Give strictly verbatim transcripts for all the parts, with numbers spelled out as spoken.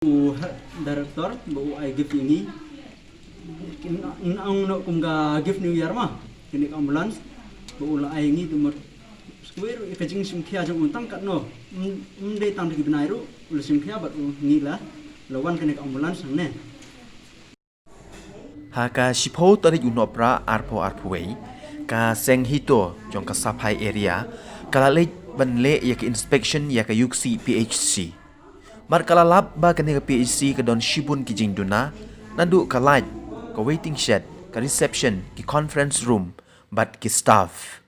U health director ba u ai gift ïa ngi. Ngin ong noh kum ka gift New Year ma, kane ka ambulance ba u la ai ïa ngi. Te mut sa kawei ruh ïa ka jingshim khia jong u tang katno, ym dei tang da ki bnai ruh u la shim khia bad u, ngi la, la wan kane ka ambulance hangne. Ha ka shiphew tarik u Nohprah arphew arphew wei, ka seng HITO jong ka Saphai area ka la leit ban leh ïa ka inspection ïa ka Iooksi P H C. Bad ka la lap ba kane ka P H C ka don shibun ki jingduna, naduh ka light, ka waiting shed, ka reception, ki conference room bad ki staff.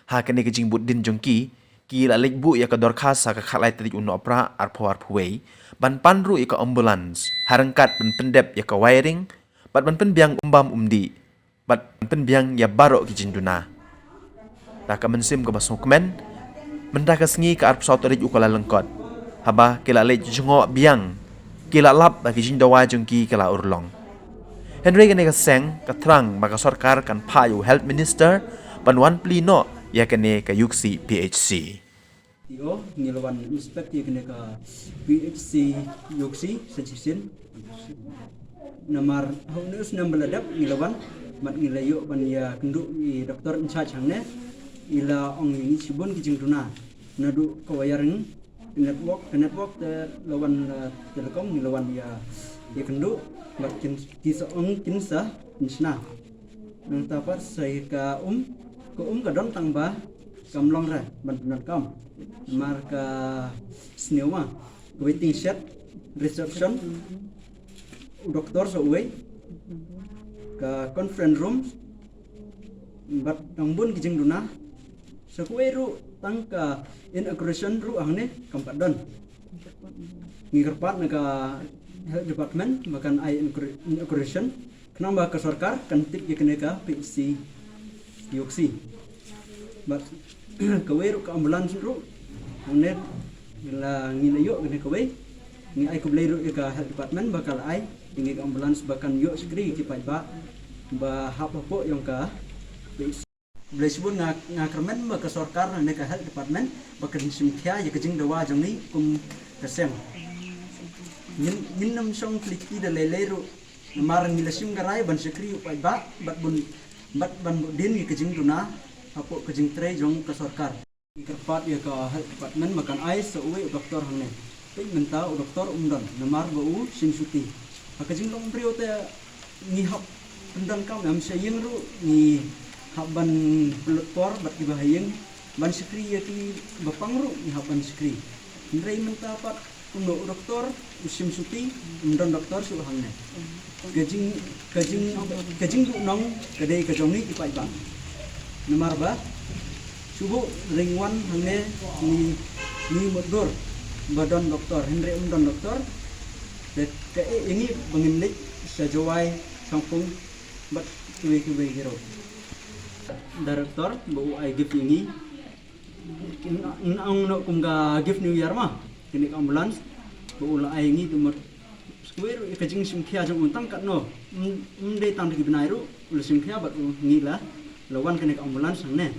Ha kane ka jingbud dien jong ki, ki la leit buh ïa ka dorkhas ha ka khatlai tarik u Nohprah arphew arphew wei ban pan ruh ïa ka ambulance, ha ryngkat ban pyndep ïa ka wiring bad ban pynbiang umbam umdih bad ban pynbiang ïa baroh ki jingduna. Da ka mynsiem kaba sngewkmen, mynta ka sngi ka arphew saw tarik u Kyllalyngkot, haba ki la leit jngoh biang, ki la lap ba ki jingdawa jong ki ki la urlong. Hynrei kane ka seng ka thrang ba ka sorkar kan phah ïa u health minister ban wan plie noh ïa kane ka Iooksi P H C. Ïo, ngi la wan inspect ïa kane ka P H C Iooksi sa shisien. Namar ha une u snem ba la dep ngi la wan, bad ngi la ïoh ban ïakynduh ïa i doktor in charge hangne. I la ong ïa ngi shibun ki jingduna, naduh ka wiring, network, ka network te la wan, eh, telecom, ngi la wan ïa, ïakynduh, bad kin, ki sa ong kin sa pynshna. Nangta pat sa ïa ka um, ka um ka don tang ba kam long re ban pyndonkam. Namar ka sniew ma, ka waiting shed, reception, u doktor sa uwei, ka conference room, bad tang bun ki jingduna. Sa kawei ruh tang ka inauguration ruh hangne kam pat don. Ngi kyrpad na ka health department ba kan ai inaugura-, inauguration, khnang ba ka sorkar kan tip ïa kane ka P H C Iooksi. Bad kawei ruh ka ambulance ruh, hangne la ngi la ïoh kane kawei. Ngi ai khublei ruh ïa ka health department ba ka la ai ïa ngi ka ambulance ba kan ïoh shakri ïa ki paidbah ba hap hapoh jong ka P H C. Khublei shibun, nga, nga kyrmen ba ka sorkar ne ka health department ba kan shim khia ïa ka jingdawa jong ngi kum ka seng. Ngin, ngin nym shong plie kti da lei lei ruh. Namar ngi la shim ka rai ban shakri u paidbah bad bun, bad ban bud dien ïa ka jingduna hapoh ka jingtrei jong ka sorkar. Ngi kyrpad ïa ka health department ba kan ai sa uwei u doktor hangne. Peit mynta u doktor um don namar ba u shim shuti. Ha ka jinglong briew te ngi hap pyndonkam, em sha ïing ruh ngi hap ban pynlut por bad kiba ha ïing, ban shakri ïa kiba pang ruh ngi hap ban shakri. Hynrei mynta pat kumno u doktor u shim shuti, um don doktor shuh hangne. Ka jing, ka jing, ka jingduhnong ka dei ka jong ngi ki paidbah. Namar ba shuh ring wan hangne ngi, ngi mutdur ba don doktor, hynrei um don doktor. Te kaei ïa ngi ba ngin leit sha Jowai, Shangpung bad kiwei kiwei ki ruh. Director ba u ai gift ïa ngi. Ngin, ngin ong noh kum ka gift New Year ma, kane ka ambulance ba u la ai ïa ngi. Te mut sa kawei ruh ïa ka jingshim khia jong u tang katno, ym, ym dei tang da ki bnai ruh u la shim khia bad u, ngi la, la wan kane ka ambulance hangne.